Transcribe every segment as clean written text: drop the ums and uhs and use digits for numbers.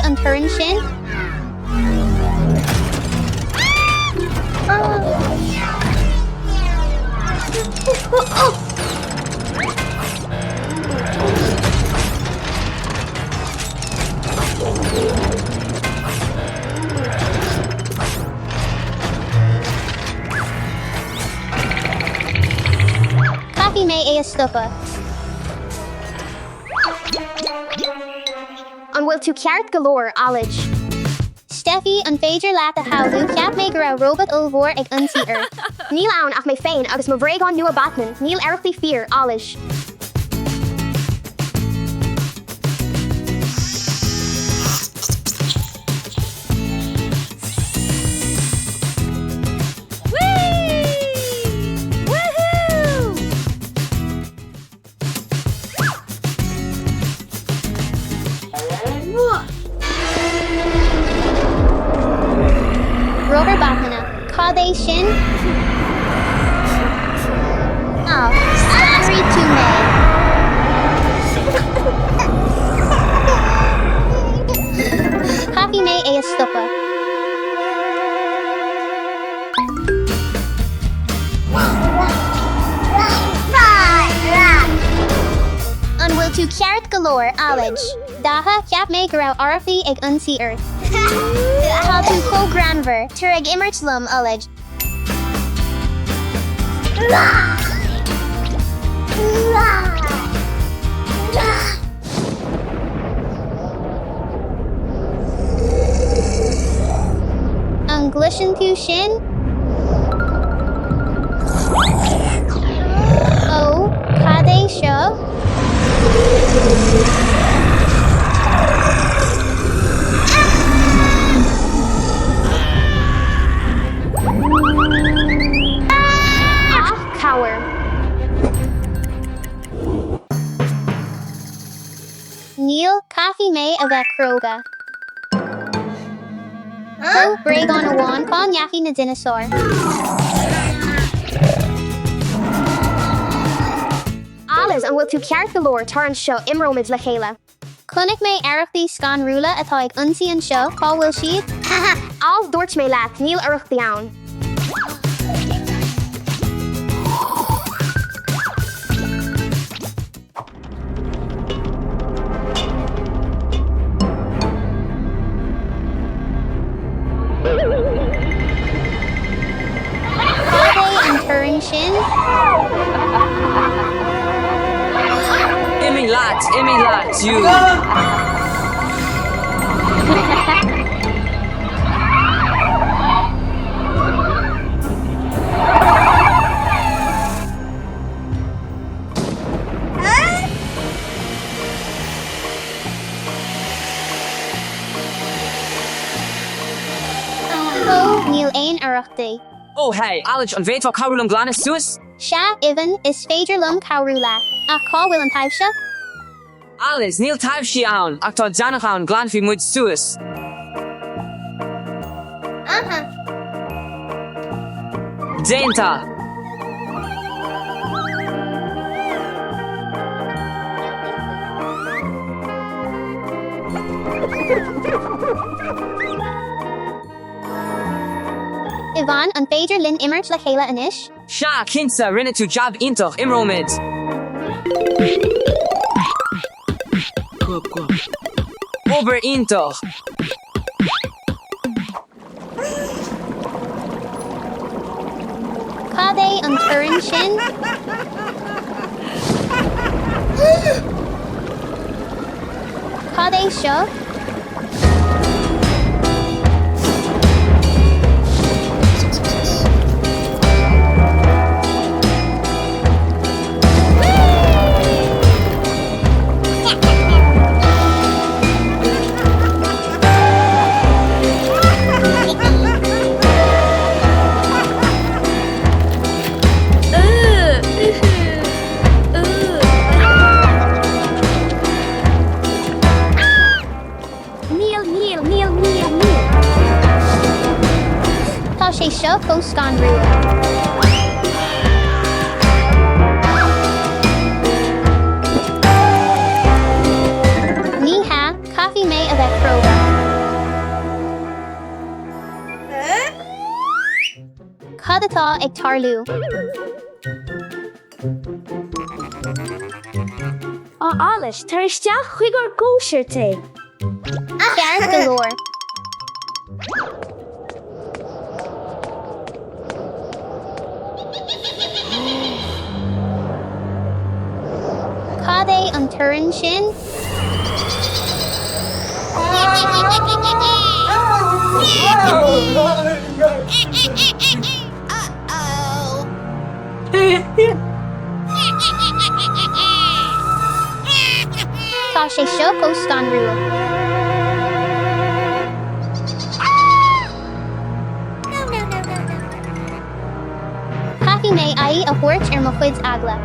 an torann sin? Caithfidh mé é a stopadh. An bhfuil tú ceart go leor, Aled? Steffi, an féidir leat a shamhlú, cheap mé go raibh róbat ollmhór ag ionsaí ort. Níl ann ach mé féin agus mo bhréagán nua Batman, níl arrachtaí fíor, Aled. Rothar Batman, Cad é sin? Á, scanraigh tú mé. Caithfidh mé é a stopadh. An bhfuil tú ceart go leor, Aled? Datha, cheap mé go raibh arrachtaí ag ionsaí ort. Tá tú chomh greannmhar. Tar ag imirt liom, Aled. An gcloiseann tú sin? Ó, cad é seo? Ach cabhair. Níl, caithfidh mé a bheith cróga. Ó, bréagán amháin, cá ndeachaigh na dineasáir? Alice, an bhfuil tú ceart go leor? Tar anseo, imreoimid le chéile. Chonaic mé arrachtaí scanrúla atá ag ionsaí anseo, cá bhfuil siad? Alice, dúirt mé leat, níl arrachtaí ann. Cad é an torann sin? Imigh leat, imigh leat, you. Ó, níl aon arrachtaí. Ó, hey, Aled, an bhféadfá cabhrú liom glanadh suas? Sea, Ivan, is féidir liom cabhrú leat. Ach cá bhfuil an taibhse? Aled, níl taibhsí ann, ach tá deannach ann, glanfaidh muid suas. Déanta! Ivan, an féidir linn imirt le chéile anois? Sea, cinnte, rinne tú jab iontach, imreoimid! Obair iontach! Cad é an torann sin? Cad é seo? atá ag tarlú? A Alice, tar isteach chuig ár gcóisir tae. Ceart go leor. Cad é an torann sin? Tá sé seo chomh scanrúil. Caithfidh mé aghaidh a thabhairt ar mo chuid eagla.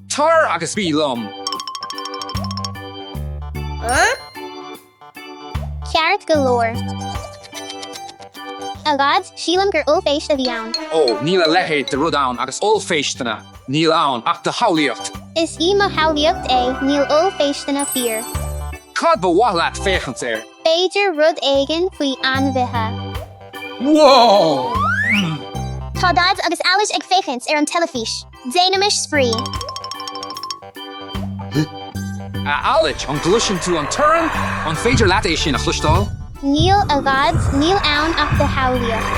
Tar agus bí liom! Ceart go leor. A Dhaid, sílim gur ollphéist a bhí ann. Ó, níl a leithéid de rud ann agus ollphéisteanna. Níl ann ach do shamhlaíocht. Is í mo shamhlaíocht é, níl ollphéisteanna fíor. Cad ba mhaith leat féachaint air? B'fhéidir rud éigin faoi ainmhithe. Whoa! Tá Daid agus Alice ag féachaint ar an teilifís. Déanaimis spraoi. A Alice, an gcloiseann tú an torann? An féidir leat é sin a chloisteáil? Níl, a Dhaid, níl ann ach do shamhlaíocht.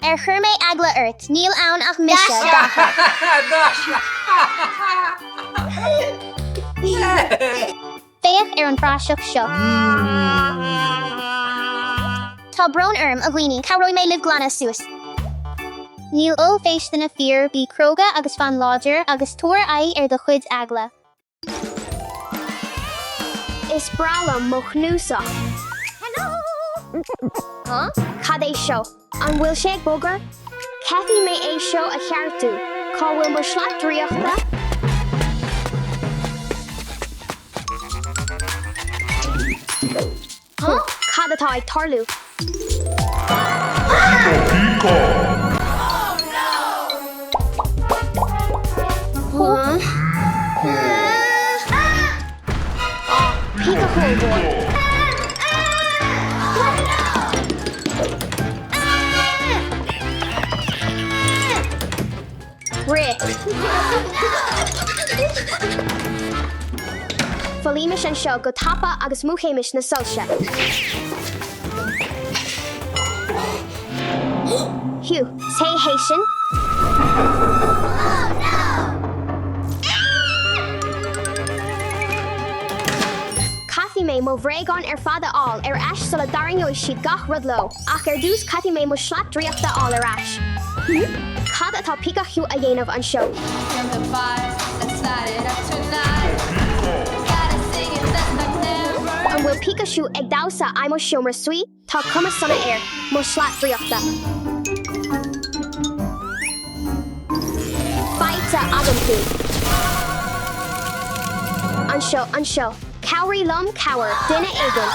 Ar chuir mé eagla ort? Níl ann ach mise, d'athair. Féach ar an phraiseach seo. Tá brón orm, a dhaoine, cabhróidh mé libh glanadh suas. Níl ollphéisteanna fíor, bí cróga agus fan láidir, agus tabhair aghaidh ar do chuid eagla. Is breá liom mo chnuasach. Cad é seo? An bhfuil sé ag bogadh? Caithfidh mé é seo a cheartú. Cá bhfuil mo shlat draíochta? Cad atá ag tarlú? Píce ollmhór. Rith! Folaímis anseo go tapa agus múchaimis na soilse. Phew, cé hé sin? Caithfidh mé mo bhréagáin ar fad a fháil ar ais sula dtarraingeoidh siad gach rud leo. Ach ar dtús caithfidh mé mo shlat draíochta a fháil ar ais. Cad atá Pikachu a dhéanamh anseo? An bhfuil Pikachu ag damhsa i mo sheomra suí? Tá cuma sona air. Mo shlat draíochta. Faighte agam thú. Anseo, anseo. Cabhraigh liom, cabhair, duine éigin.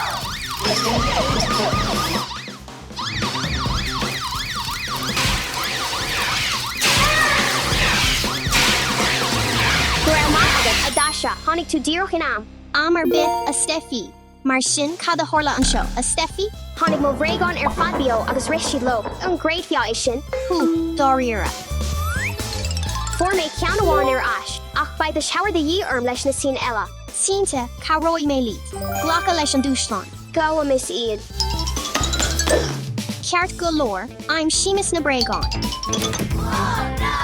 Go raibh maith agat, a Dasha, tháinig tú díreach in am. Am ar bith, a Steffi. Mar sin, cad a tharla anseo, a Steffi? Tháinig mo bhréagáin ar fad beo agus rith siad leo. An gcreidfeá é sin? Hú, dáiríre. Fuair mé ceann amháin ar ais, ach beidh do chabhair de dhíth orm leis na cinn eile. Cinnte, cabhróidh mé leat. Glacadh leis an dúshlán. Gabhaimis iad. Ceart go leor, aimsímis na bréagáin.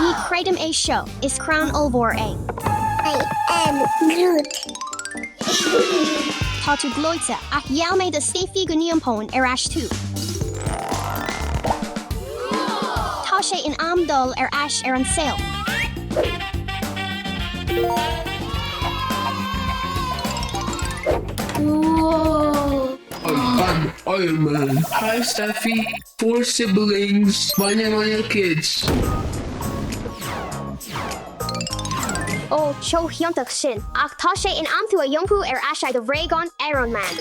Ní chreidim é seo, is crann ollmhór é. I am Groot. Tá tú gleoite, ach gheall mé do Steffi go n-iompóinn ar ais tú. Tá sé in am dul ar ais ar an saol. I'm Iron Man. Hi, Steffi. Four siblings. My name are your kids. Ó, chomh hiontach sin! Ach tá sé in am tú a iompú ar ais i do bhréagán, Iron Man.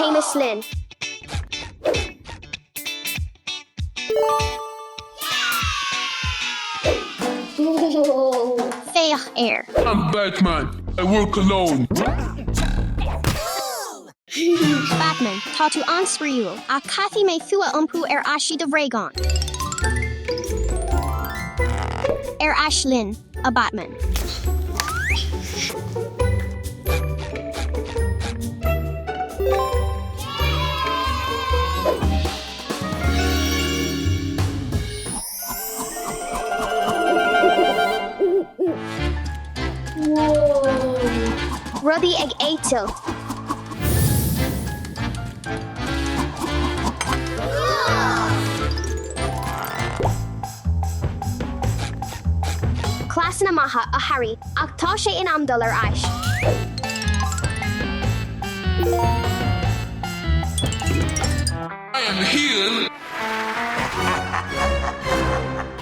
Téimis linn. Féach air. I'm Batman. I work alone. Batman, Tá tú an-spraíúil, ach caithfidh mé thú a iompú ar ais i do bhréagán. Ar ais linn, a Batman. Rudaí ag eitilt. Cleasanna maithe, a Harry, ach tá sé in am dul ar ais. I am here.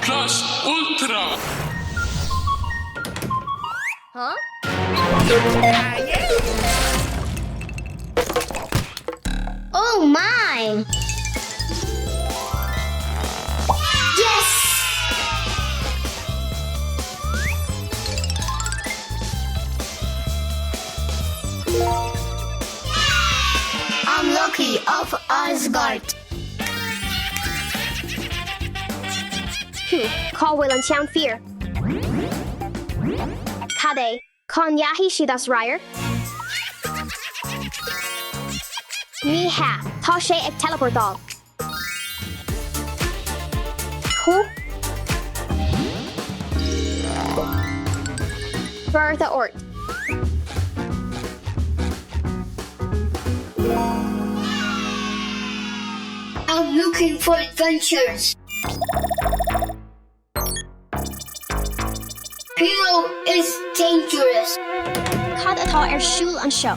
Plus Ultra. Huh? Oh my! Yes! I'm Loki of Asgard. Hm, cá bhfuil an ceann fíor? Cad é? Cá ndeachaigh siad as radharc? Ní hea, tá sé ag teileaportáil. Huh? Bertha ort. I'm looking for adventures. Hero is dangerous. Cad atá ar siúl anseo?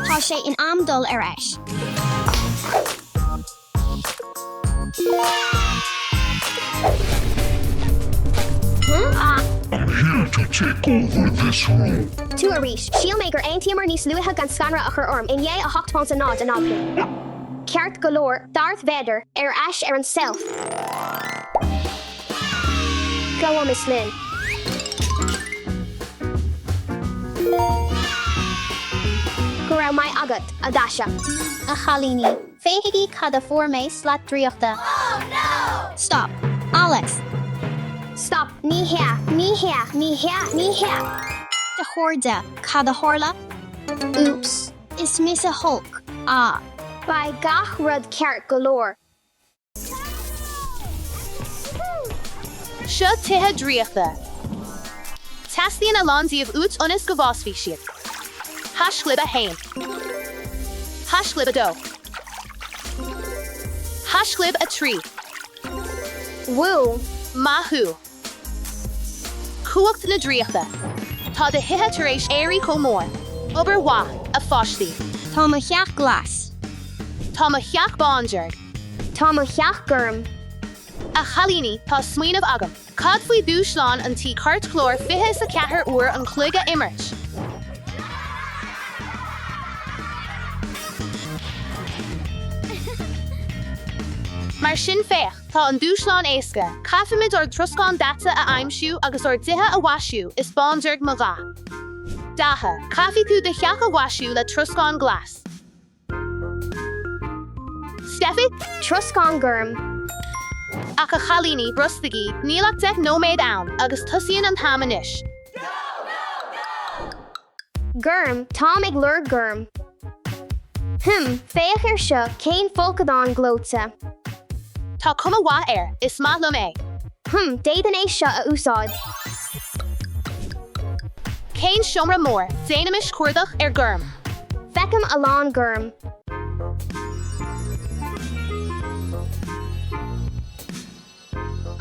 Tá sé in am dul ar ais. I'm here to take over this room. Tú arís. Shíl mé gur aontaíomar níos luaithe gan scanradh a chur orm i ndiaidh 8.00 anocht. Ceart go leor, Darth Vader, ar ais ar an tseilf. Gabhaimis linn. Go raibh maith agat, a Dasha. A chailíní, féachaigí cad a fuair mé, slat draíochta. Stop. Alex! Stop. Ní hea. Ní hea. Ní hea. Ní hea. A chairde, cad a tharla? Oops. Is mise Hulk. Ah. Beidh gach rud ceart go leor. Seo tithe draíochta. Teastaíonn a lán díobh uait ionas go bhfásfaidh siad. Haischlib 1. Haischlib 2. Haischlib 3. Wú! Maith thú. Cumhacht na draíochta. Tá do thithe tar éis éirí chomh mór. Obair mhaith, a pháistí. Tá mo theach glas. Tá mo theach bándearg. Tá mo theach gorm. A chailíní, tá smaoineamh agam. Cad faoi dúshlán an tí cairtchláir 24 uair an chloig a imirt? Mar sin féach, tá an dúshlán éasca, caithfimid ár dtroscán daite a aimsiú agus ár dtithe a mhaisiú, is bándearg mo dhath. Daithe, caithfidh tú do theach a mhaisiú le troscán glas. Steffi? Troscán gorm. Ach a chailíní, brostaigí, níl ach 10 nóiméad ann, agus tosaíonn an t-am anois. Gorm, táim ag lorg gorm. Hm, féach ar seo, cén folcadán gleoite. Tá cuma mhaith air, is maith liom é. Hm, d'fhéadfainn é seo a úsáid. Cén seomra mór? Déanaimis cuardach ar gorm. Feicim a lán gorm.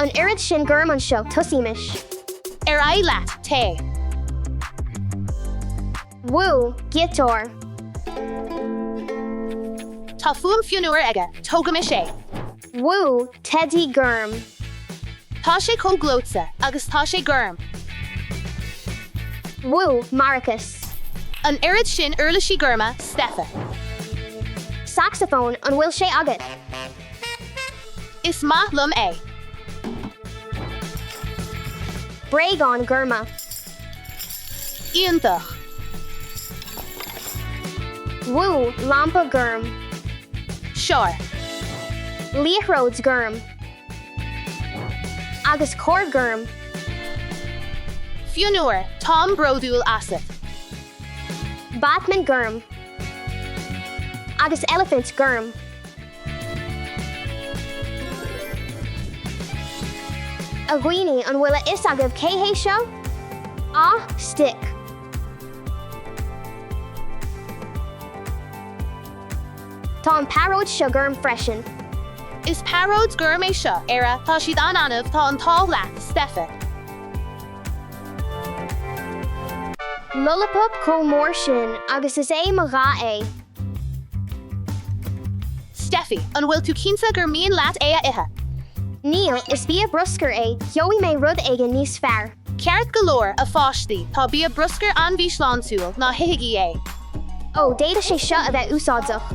An oiread sin gorm anseo, tosaímis. Ar aghaidh leat, téigh. Wú, giotár. Tá fuaim fionnuar aige, tógaimis é. Wú, teidí gorm. Tá sé chomh gleoite, agus tá sé gorm. Wú, maracas. An oiread sin uirlisí gorma, Stephe. Saxafón, an bhfuil sé agat? Is maith liom é. Bréagáin ghorma. Iontach. Wú, lampa gorm. Sure. Liathróid gorm. Agus cor gorm. Fionnuar, táim bródúil asat. Batman gorm. Agus eilifint gorm. A dhaoine, an bhfuil a fhios agaibh cé hé seo? Ah, stick. Tá an pearóid seo gorm freisin. Is pearóid gorm é seo, Ara, tá siad an-annamh, tá an t-ádh leat, Stephe. Lollipop chomh mór sin agus is é mo dhath é. Steffi, an bhfuil tú cinnte gur mian leat é a ithe? Níl, is bia bruscair é, gheobhaidh mé rud éigin níos fearr. Ceart go leor, a pháistí, tá bia bruscair an-mhíshláintiúil, ná hithigí é. Ó, d'fhéadfadh sé seo a bheith úsáideach.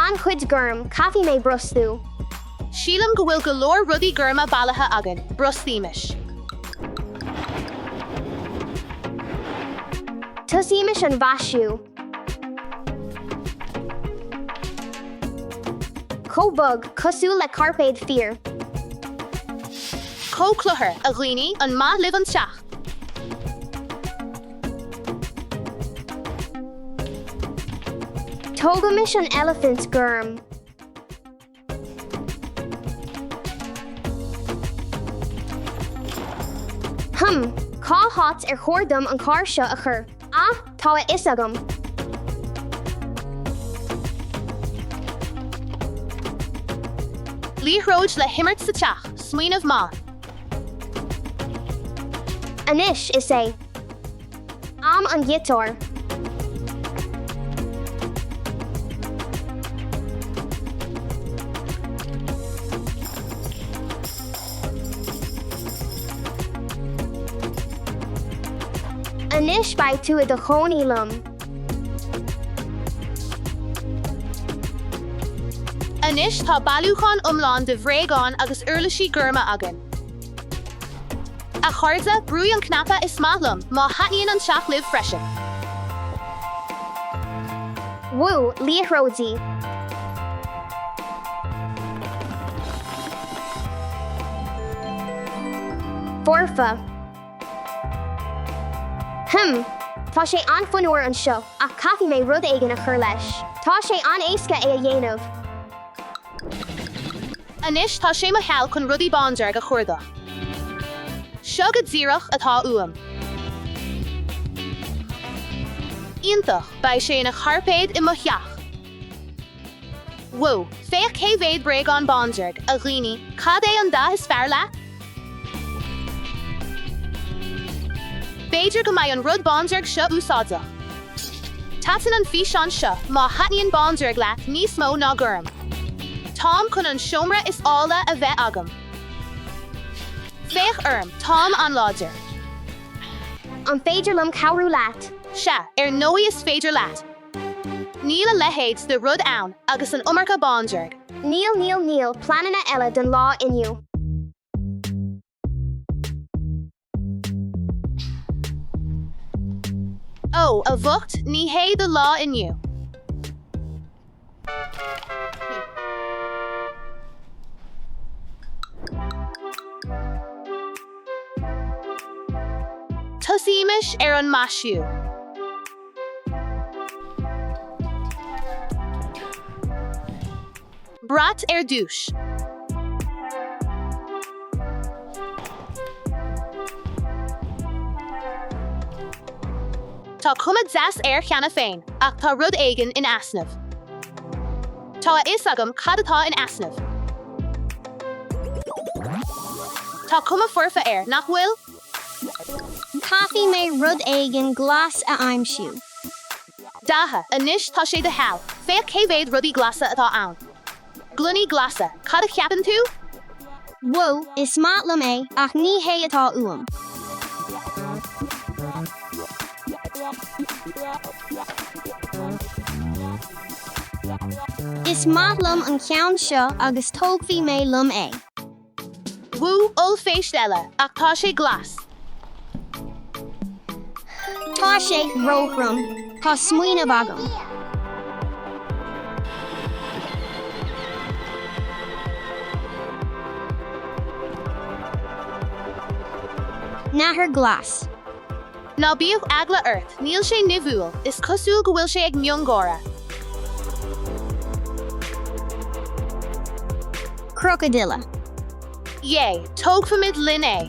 An-chuid gorm, caithfidh mé brostú. Sílim go bhfuil go leor rudaí gorma bailithe againn, brostaímis. Tosaímis an mhaisiú. Chomh bog, cosúil le cairpéad fíor. Chomh cluthar, a dhaoine, an maith libh an teach? Tógaimis an eilifint gorm. Hum, cá háit ar chóir dom an carr seo a chur? Ah, tá a fhios agam. Liathróid le himirt sa teach, smaoineamh maith. Anois, is é am an ghiotáir. Anois beidh tú i do chónaí liom. Anois tá bailiúchán iomlán de bhréagáin agus uirlisí gorma againn. A chairde, brúigh an cnaipe 'Is maith liom' má thaitníonn an teach libh freisin. Wú, liathróidí. Foirfe. Hm, tá sé an-fhionnuar anseo, ach caithfidh mé rud éigin a chur leis. Tá sé an-éasca é a dhéanamh. Anois tá sé mo sheal chun rudaí bándearg a chuardach. Seo go díreach atá uaim. Iontach, beidh sé ina chairpéad i mo theach. Wó, féach cé mhéad bréagán bándearg, a dhaoine, cad é an dath is fearr leat? B'fhéidir go mbeidh an rud bándearg seo úsáideach. Thaitin an físeán seo má thaitníonn bándearg leat níos mó ná gorm. Táim chun an seomra is áille a bheith agam. Féach orm, táim an-láidir. An féidir liom cabhrú leat? Sea, ar ndóigh is féidir leat. Níl a leithéid de rud ann agus an iomarca bándearg. Níl, níl, níl pleananna eile don lá inniu. Ó, a bhoicht, ní hé do lá inniu. Tosaímis ar an maisiú. Brat ar dtús. Tá cuma deas air cheana féin, ach tá rud éigin in easnamh. Tá a fhios agam cad atá in easnamh. Tá cuma foirfe air, nach bhfuil? Caithfidh mé rud éigin glas a aimsiú. Datha, Anois tá sé do sheal, féach cé mhéad rudaí glasa atá ann. Gloiní glasa, cad a cheapann tú? Wú, is maith liom é, ach ní hé atá uaim. Is maith liom an ceann seo agus tógfaidh mé liom é. Wú, ollphéist eile, ach tá sé glas. Tá sé róthrom. Tá smaoineamh agam. Nathair glas. Ná bíodh eagla ort, níl sé nimhiúil, is cosúil go bhfuil sé ag miongháire. Crocodile. Yay, tógfaimid linn é!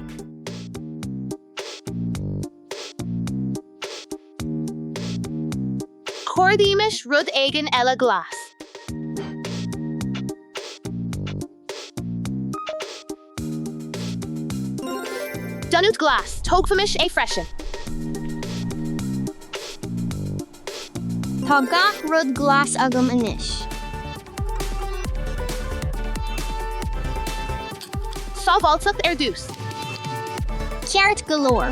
Cuardaímis rud éigin eile glas. Donut glas, tógfaimis é freisin. Tá gach rud glas agam anois. Sábháilteacht ar dtús. Ceart go leor.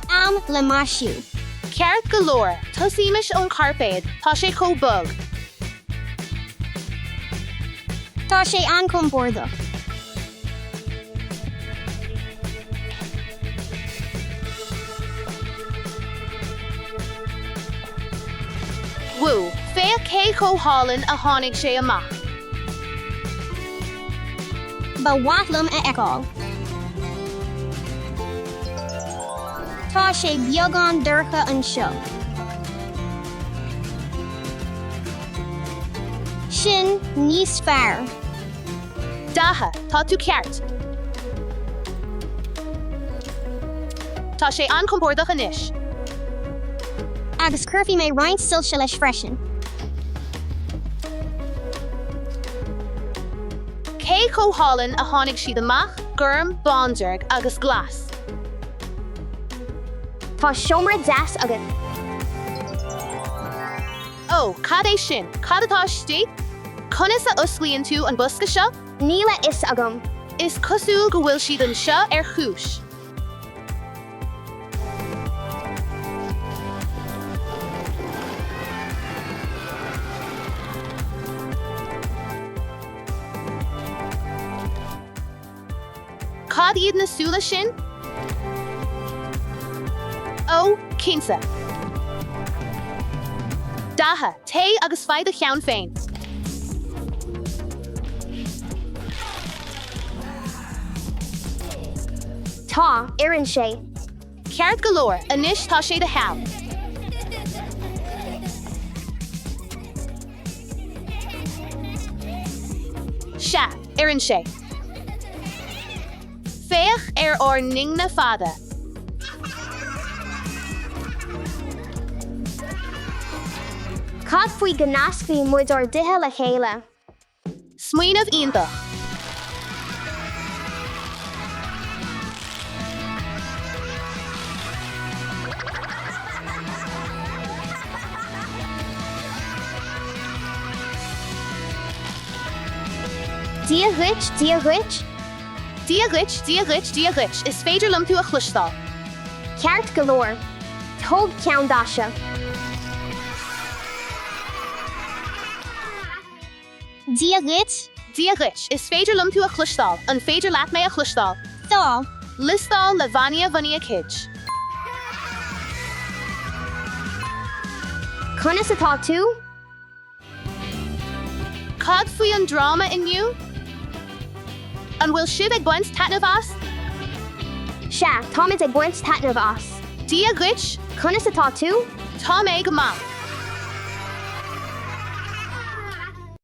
Am le maisiú. Ceart go leor, tosaímis ón chairpéad, tá sé chomh bog. Tá sé an-chompordach. Wú, féach cé chomh hálainn a tháinig sé amach. Ba mhaith liom a fheiceáil. Tá sé beagán dorcha anseo. Sin níos fearr. Datha, tá tú ceart. Tá sé an-chompordach anois. Agus cuirfidh mé roinnt soilse leis freisin. Cé chomh hálainn a tháinig siad amach, gorm, bándearg agus glas. Tá seomra deas agat. Ó, cad é sin? Cad atá istigh? Conas a osclaíonn tú an bosca seo? Níl a fhios agam. Is cosúil go bhfuil siad anseo ar chúis. Cad iad na súile sin? Ó, cinnte. Datha, téigh agus faigh do cheann féin. Tá, oireann sé. Ceart go leor, anois tá sé do sheal. Sea, oireann sé. Féach ar ár n-ingne fada. Cad faoi go nascfaí muid ár dtithe le chéile? Smaoineamh iontach. Dia dhuit, Dia dhuit. Dia dhuit, Dia dhuit, Dia dhuit, is féidir liom tú a chloisteáil. Ceart go leor. Tóg ceann Dasha. Dia dhuit. Dia dhuit, is féidir liom tú a chloisteáil, an féidir leat mé a chloisteáil? Tá. Liostáil le Vania Vania Kids. Conas atá tú? Cad faoi an dráma inniu? An bhfuil sibh ag baint taitneamh as? Sea, táimid ag baint taitneamh as. Dia dhuit! Conas atá tú? Tá mé go maith.